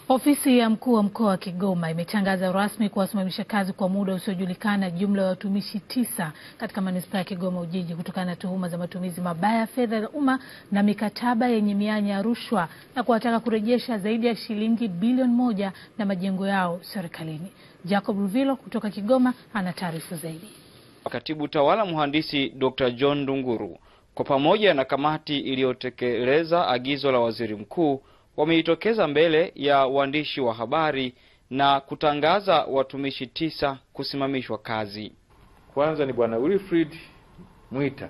Ofisi ya mkuu wa mkoa wa Kigoma imetangaza rasmi kuwasimamisha kazi kwa muda usiojulikana jumla ya watumishi 9 katika manispaa ya Kigoma Ujiji kutokana na tuhuma za matumizi mabaya ya fedha za umma na mikataba yenye mianya ya rushwa na kuwataka kurejesha zaidi ya shilingi bilioni 1 na majengo yao serikalini. Jacob Ruvilo kutoka Kigoma ana taarifa zaidi. Katibu tawala mhandisi Dr. John Ndunguru kwa pamoja na kamati iliyotekeleza agizo la waziri mkuu wameitokeza mbele ya waandishi wa habari na kutangaza watumishi 9 kusimamishwa kazi. Kwanza ni Bwana Wilfred Mwita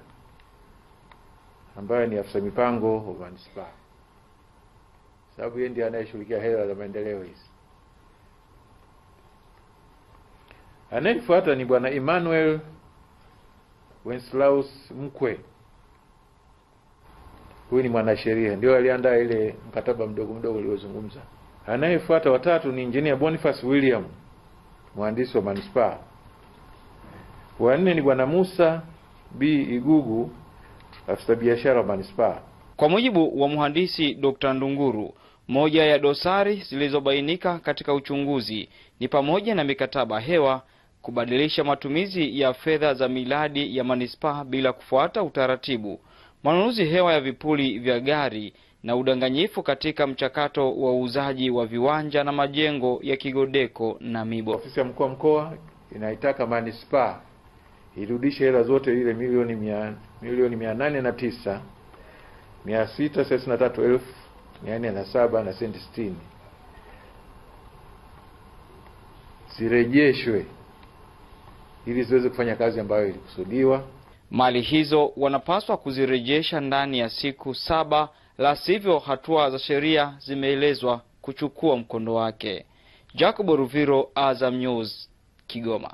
ambaye ni afisa mipango wa manispaa, sababu yeye ndiye anayeshughulikia hela za maendeleo hizi. Anayefuata ni Bwana Emmanuel Wenslaus Mkwe. Huyu ni mwanasheria, ndio aliandaa ile mkataba mdogo mdogo uliozungumza. Anayefuata watatu ni Engineer Boniface William, mhandisi wa manispaa. Wa nne ni Bwana Musa B Igugu, afisa biashara wa manispaa. Kwa mujibu wa mhandisi Dr. Ndunguru, moja ya dosari zilizobainika katika uchunguzi ni pamoja na mikataba hewa, kubadilisha matumizi ya fedha za miradi ya manispaa bila kufuata utaratibu, manunuzi hewa ya vipuli vya gari na udanganyifu katika mchakato wa uuzaji wa viwanja na majengo ya Kigodeko na Mibo. Ofisi ya mkuu wa mkoa inaitaka manispaa irudishe hela zote ile milioni 809,633,407 na senti 60 zirejeshwe ili ziweze kufanya kazi ambayo ilikusudiwa. Mali hizo wanapaswa kuzirejesha ndani ya siku 7, la sivyo hatua za sheria zimeelezwa kuchukua mkondo wake. Jacob Ruviro, Azam News, Kigoma.